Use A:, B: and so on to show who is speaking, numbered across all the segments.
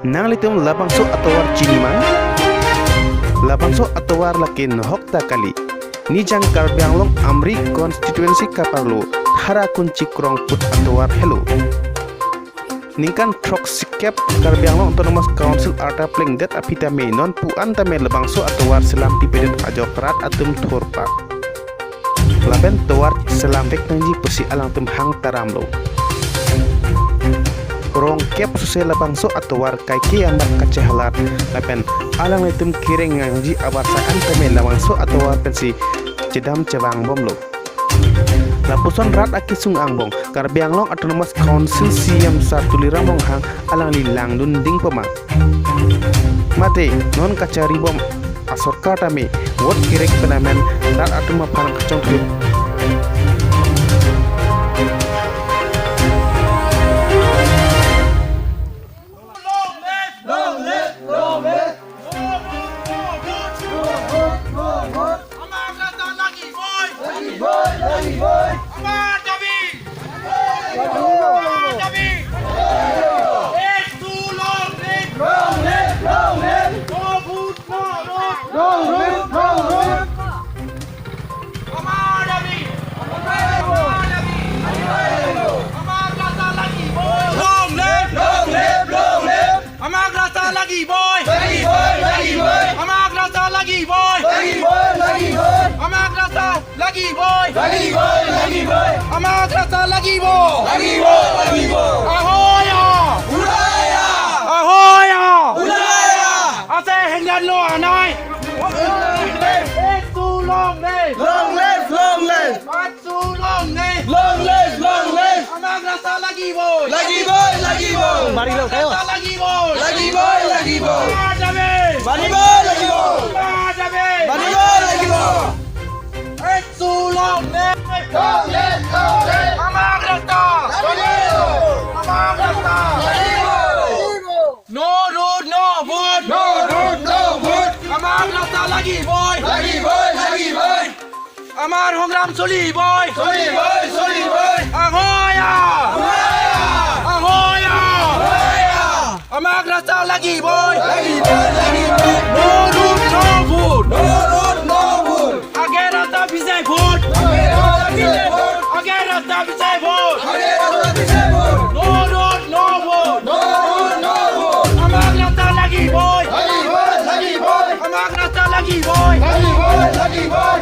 A: Nang litum labangso atawar chinima labangso atawar laki nohok kali nijang Karbi Anglong Amri constituency kaparlo thara kunchi krong put atawar hello ningkan trok sikep Karbi Anglong Autonomous Council arta pling det apita me non puan tame labangso atawar selam tipedet ajokrat atum thorpa laben tawar selam bek nangji pesi alang tum hang taramlo rong kep suse labangso atawar kai ki ambar kachehalat lapen alang letum kireng ngangji abar saan tame labangso atawar pensi cedam cewang bomlo lapuson rat akisung angbong Karbi Anglong Autonomous Council CM Sartuli Ramong hang alang li langdun ding pema mate non kachari bom asorkar tame wot kirek penamen rat atuma phan kachong thip.
B: Long live, long live.
C: আমাক ৰাস্তা লাগিবই।
B: লাগিবই, লাগিবই।
C: আমাৰ দাবী, আমাৰ দাবী। It's too long live.
B: Long live, long live.
C: No vote, no road.
B: No road, no road.
C: আমাৰ দাবী, আমাৰ দাবী। আমাক ৰাস্তা লাগিবই। Long live.
B: Long live, long live.
C: আমাক ৰাস্তা লাগিবই।
B: লাগিবই, লাগিবই।
C: আমাক ৰাস্তা লাগিবই।
B: লাগিবই, লাগিবই।
C: আমাক ৰাস্তা লাগিবই।
B: লাগিবই, লাগিবই।
C: আমাক ৰাস্তা লাগিব।
B: লাগিব, লাগিব।
C: আহৈ আহ।
B: ওলাই আহ।
C: আহৈ আহ।
B: ওলাই আহ।
C: আছে হেংদান লোৱা নাই। It's too long live.
B: Long live, long live.
C: It's too long live.
B: Long live, long live.
C: আমাক ৰাস্তা লাগিবই।
B: লাগিবই, লাগিবই।
C: ৰাস্তা লাগিবই।
B: লাগিবই, লাগিবই।
C: আমাৰ দাবী।
B: মানিবই লাগিব।
C: আমাৰ দাবী।
B: মানিবই লাগিব।
C: It's too long live.
B: Long live, long live.
C: আমাক ৰাস্তা।
B: লাগিব।
C: আমাক ৰাস্তা।
B: লাগিব।
C: No road, no vote.
B: No road, no vote.
C: আমাক ৰাস্তা লাগিবই।
B: লাগিবই, লাগিবই।
C: আমাৰ সংগ্ৰাম চলিবই।
B: চলিবই, চলিবই।
C: আহৈ আহ।
B: ওলাই আহ।
C: আহৈ আহ।
B: ওলাই আহ।
C: আমাক ৰাস্তা লাগিবই।
B: লাগিবই, লাগিবই।
C: No road, no vote.
B: No road, no vote.
C: আগে ৰাস্তা পিছে ভোট।
B: আগে ৰাস্তা পিছে ভোট।
C: আগে ৰাস্তা পিছে ভোট।
B: আগে ৰাস্তা পিছে vote.
C: No road, no vote.
B: No road, no vote.
C: আমাক ৰাস্তা লাগিবই।
B: লাগিবই, লাগিবই।
C: আমাক ৰাস্তা লাগিবই।
B: লাগিবই, লাগিবই।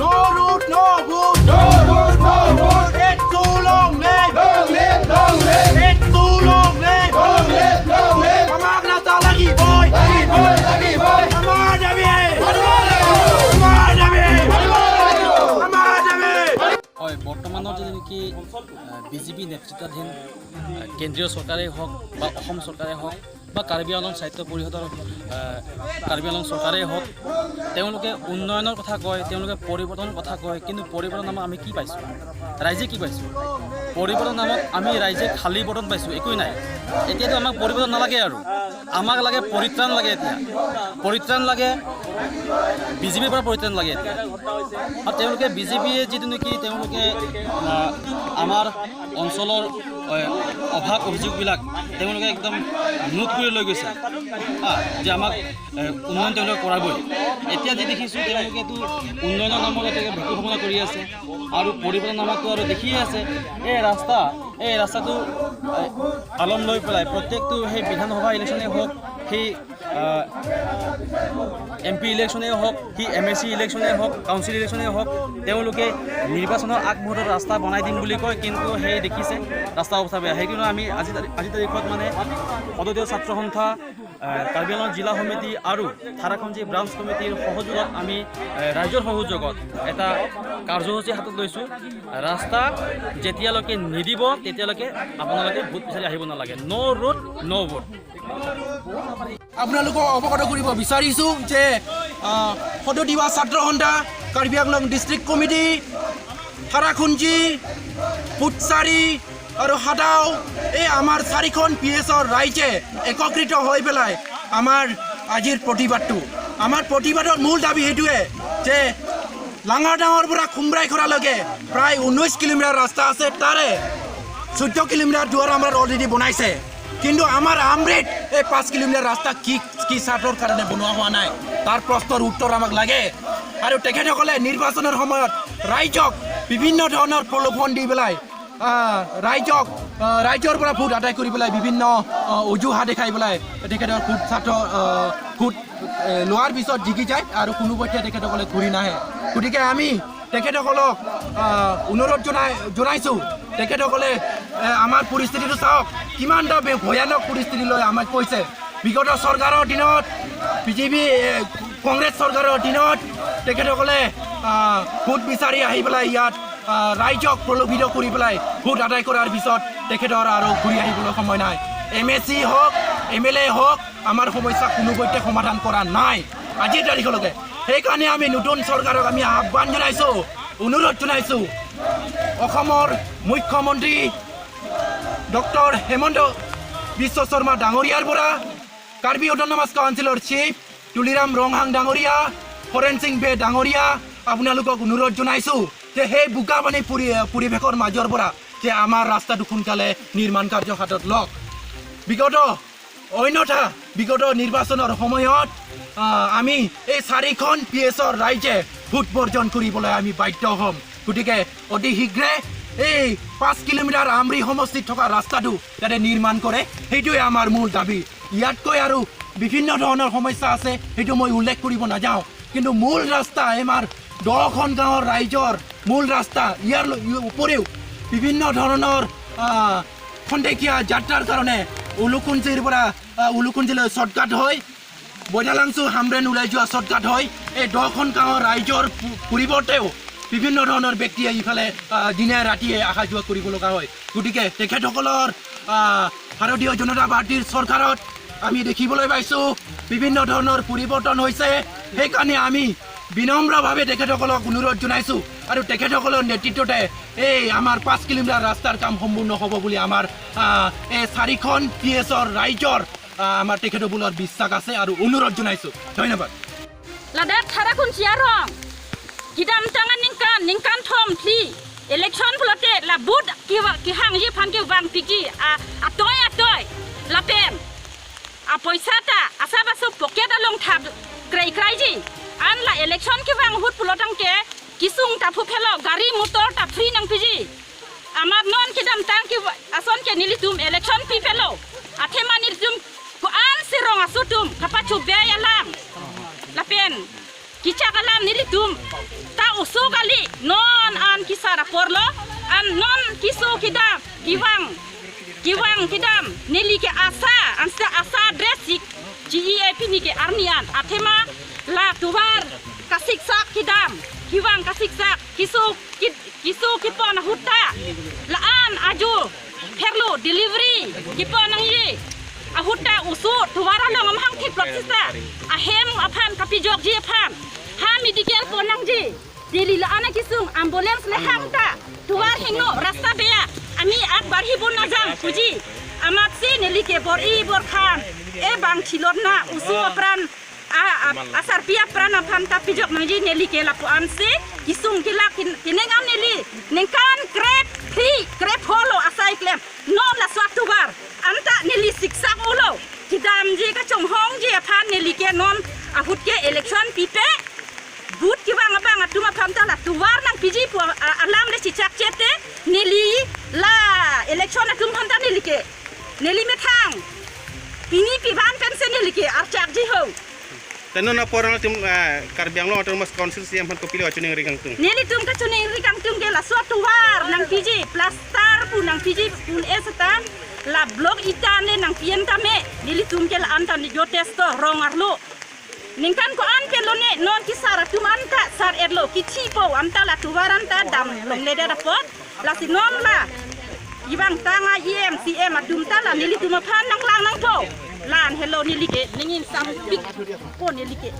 C: No road, no vote.
B: No road, no vote.
C: It's too long live.
B: Long live, long live.
C: It's too long live.
B: Long live, long live.
C: আমাক ৰাস্তা লাগিবই।
B: লাগিবই, লাগিবই।
C: আমাৰ দাবী।
B: মানিব লাগিব।
C: আমাৰ দাবী।
B: মানিব লাগিব।
C: আমাৰ দাবী।
D: হয়, বৰ্তমানৰ যিটো নেকি বিজেপি নেতৃত্বাধীন কেন্দ্ৰীয় চৰকাৰেই হওক বা অসম চৰকাৰেই হওক বা কাৰ্বি আংলং স্বায়ত্ত পৰিষদৰ কাৰ্বি আংলং চৰকাৰেই হওক, তেওঁলোকে উন্নয়নৰ কথা কয়, তেওঁলোকে পৰিৱৰ্তনৰ কথা কয়, কিন্তু পৰিৱৰ্তন নামত আমি কি পাইছোঁ? ৰাইজে কি পাইছোঁ? পৰিৱৰ্তন নামত আমি ৰাইজে খালী বটন পাইছোঁ, একোৱেই নাই। এতিয়াতো আমাক পৰিৱৰ্তন নালাগে আৰু আমাক লাগে পৰিত্ৰাণ লাগে। এতিয়া পৰিত্ৰাণ লাগে, বিজেপিৰ পৰা পৰিত্ৰাণ লাগে এতিয়া। আৰু তেওঁলোকে বিজেপিয়ে যিটো নেকি তেওঁলোকে আমাৰ অঞ্চলৰ অভাৱ অভিযোগবিলাক তেওঁলোকে একদম নোট কৰি লৈ গৈছে যে আমাক উন্নয়ন তেওঁলোকে কৰাবই। এতিয়া যি দেখিছোঁ, তেওঁলোকেতো উন্নয়নৰ নামত তেওঁলোকে ভেকু কৰি আছে আৰু পৰিৱৰ্তন নামততো আৰু দেখিয়ে আছে। এই ৰাস্তাটো আলম লৈ পেলাই প্ৰত্যেকটো সেই বিধানসভা ইলেকশ্যনেই হওক, সেই এম পি ইলেকশ্যনেই হওক, সি এম এ চি ইলেকশ্যনেই হওক, কাউন্সিল ইলেকশ্যনেই হওক, তেওঁলোকে নিৰ্বাচনৰ আগমুহূৰ্তত ৰাস্তা বনাই দিম বুলি কয়, কিন্তু সেই দেখিছে ৰাস্তা অৱস্থা বেয়া। সেইকাৰণে আমি আজি তাৰিখত মানে সদৌ ছাত্ৰ সন্থা কাৰ্বি আংলং জিলা সমিতি আৰু থাৰাখঞ্জী ব্ৰাঞ্চ কমিটিৰ সহযোগত আমি ৰাইজৰ সহযোগত এটা কাৰ্যসূচী হাতত লৈছোঁ। ৰাস্তা যেতিয়ালৈকে নিদিব তেতিয়ালৈকে আপোনালোকে ভোট বিচাৰি আহিব নালাগে। ন' ৰোড ন' ভোট।
C: আপোনালোকক অৱগত কৰিব বিচাৰিছোঁ যে সদৌ তিৱা ছাত্ৰ সন্থা কাৰ্বি আংলং ডিষ্ট্ৰিক্ট কমিটি থাৰাখুঞ্জী, পুটচাৰী আৰু সাদাও এই আমাৰ চাৰিখন পি এছৰ ৰাইজে একত্ৰিত হৈ পেলাই আমাৰ আজিৰ প্ৰতিবাদটো, আমাৰ প্ৰতিবাদৰ মূল দাবী সেইটোৱে যে লাঙাৰডাঙৰ পৰা খুমৰাইখৰালৈকে প্ৰায় 19 কিলোমিটাৰ ৰাস্তা আছে, তাৰে 14 কিলোমিটাৰ দুৱাৰ আমাৰ অলৰেডি বনাইছে। কিন্তু আমাৰ আমৰিত এই 5 কিলোমিটাৰ ৰাস্তা কি কি স্বাৰ্থৰ কাৰণে বনোৱা হোৱা নাই, তাৰ প্ৰশ্নৰ উত্তৰ আমাক লাগে। আৰু তেখেতসকলে নিৰ্বাচনৰ সময়ত ৰাইজক বিভিন্ন ধৰণৰ প্ৰলোভন দি পেলাই ৰাইজক ৰাইজৰ পৰা ভোট আদায় কৰি পেলাই, বিভিন্ন অজুহাত দেখাই পেলাই তেখেতৰ ভোট স্বাৰ্থ ভোট লোৱাৰ পিছত জিকি যায় আৰু কোনোপধ্যে তেখেতসকলে ঘূৰি নাহে। গতিকে আমি তেখেতসকলক অনুৰোধ জনাইছোঁ, তেখেতসকলে আমাৰ পৰিস্থিতিটো চাওক, কিমান এটা ভয়ানক পৰিস্থিতিলৈ আমাক কৈছে। বিগত চৰকাৰৰ দিনত, বিজেপি কংগ্ৰেছ চৰকাৰৰ দিনত তেখেতসকলে ভোট বিচাৰি আহি পেলাই ইয়াত ৰাইজক প্ৰলোভিত কৰি পেলাই ভোট আদায় কৰাৰ পিছত তেখেতৰ আৰু ঘূৰি আহিবলৈ সময় নাই। এমএচি হওক, এমএলএ হওক, আমাৰ সমস্যা কোনোপধ্যে সমাধান কৰা নাই আজিৰ তাৰিখলৈকে। সেইকাৰণে আমি নতুন চৰকাৰক আমি আহ্বান জনাইছোঁ, অনুৰোধ জনাইছোঁ, অসমৰ মুখ্যমন্ত্ৰী ডক্টৰ হেমন্ত বিশ্ব শৰ্মা ডাঙৰীয়াৰ পৰা কাৰ্বি অট'নমাছ কাউন্সিলৰ চিফ তুলিৰাম ৰংহাং ডাঙৰীয়া, হৰেণ সিং বে ডাঙৰীয়া, আপোনালোকক অনুৰোধ জনাইছোঁ যে সেই বোকা পানী পৰিৱেশৰ মাজৰ পৰা যে আমাৰ ৰাস্তাটো সোনকালে নিৰ্মাণ কাৰ্য হাতত লওক। অন্যথা বিগত নিৰ্বাচনৰ সময়ত আমি এই চাৰিখন পি এছৰ ৰাইজে ভোট বৰ্জন কৰিবলৈ আমি বাধ্য হ'ম। গতিকে অতি শীঘ্ৰে এই 5 কিলোমিটাৰ আমৰি সমষ্টিত থকা ৰাস্তাটো যাতে নিৰ্মাণ কৰে, সেইটোৱে আমাৰ মূল দাবী। ইয়াতকৈ আৰু বিভিন্ন ধৰণৰ সমস্যা আছে, সেইটো মই উল্লেখ কৰিব নাযাওঁ। কিন্তু মূল ৰাস্তা, আমাৰ 10খন গাঁৱৰ ৰাইজৰ মূল ৰাস্তা। ইয়াৰ উপৰিও বিভিন্ন ধৰণৰ খন্তেকীয়া যাত্ৰাৰ কাৰণে উলুকুঞ্চিৰ পৰা উলুকুঞ্চিলৈ শ্বৰ্টকাট হৈ বৈঠালাংচু হামৰেন ওলাই যোৱা শ্বৰ্টকাট হয়। এই 10খন গাঁৱৰ ৰাইজৰ পৰিৱৰ্তেও বিভিন্ন ধৰণৰ ব্যক্তিয়ে ইফালে দিনে ৰাতিয়ে অহা যোৱা কৰিব লগা হয়। গতিকে তেখেতসকলৰ ভাৰতীয় জনতা পাৰ্টীৰ চৰকাৰত আমি দেখিবলৈ পাইছোঁ বিভিন্ন ধৰণৰ পৰিৱৰ্তন হৈছে। সেইকাৰণে আমি বিনম্ৰভাৱে তেখেতসকলক অনুৰোধ জনাইছোঁ আৰু তেখেতসকলৰ নেতৃত্বতে এই আমাৰ 5 কিলোমিটাৰ ৰাস্তাৰ কাম সম্পূৰ্ণ হ'ব বুলি আমাৰ এই চাৰিখন পি এছৰ ৰাইজৰ আমাৰ তেখেতসকলৰ বিশ্বাস আছে আৰু অনুৰোধ জনাইছোঁ। ধন্যবাদ।
E: Ladak thara kun siarong. Kidam tangan ningkan ningkan thom thi. Election plote la but ki ki hang ji phan ki wang piki a atoy atoy. La pen. A poisa ta asa basu pocket along thap krai krai ji. An la election ki wang hut plotang ke kisung ta phu phelo gari motor ta free nang piji. Amar non kidam tang ki ason ke nili tum election pi phelo. Athe manil tum ku an sirong asutum kapachu be alam. Lapen kichak alam nili tum ta usu gali non an kisara porlo an non kisu kidam kiwang kiwang kidam nili ke asa an sa asa dress GEAP ni ke arnian athema la tuwar kasik sak kidam kiwang kasik sak kisu kisu kipon huta la an aju perlu delivery kipon nang ye ahuta usu tuwara long am hang thit plot sisa ahem aphan kapijok ji aphan ha medical ponang ji dili la ana kisung ambulance le hang ta tuwar hingno rasta beya আমি আগবাঢ়িব নাযাম খুজি আমাক C নেলিকে বৰ ই বৰ খান এ বাং থিলত না উচু প্ৰাণ আচাৰ পিয়া প্ৰাণ আফান তা পিজক নজি নেলিকে লাপু আনছে kisung kila kinengam neli nengkan krep thi krep holo asai klem no la swatubar anta neli siksak ulo kidam ji ka chong hong ji aphan neli ke non ahut ke election pipe but ki bang bang atuma pham ta la tuwar nang piji pu alam le chichak chete neli la election atum pham ta neli ke neli me thang pini piban pension neli ke ar chak ji ho.
A: Tano na porang tum Karbi Anglong Autonomous Council siam han kopili achuning ringang tung.
E: Neli tum ka chuning ringang tum ke la suat tuwar nang piji plaster pu nang piji pun esata la blok itan le nang pien ta me neli tum ke la anta ni jo testo rong arlo ningkan ko an ke lo ne non ki sara tum anta sar erlo ki chi po anta la tuwar anta dam long le da pot la si non la ibang tanga em cm atum ta la neli tum phan nang lang nang po lan hello nili ke ningin sam pik po nili ke.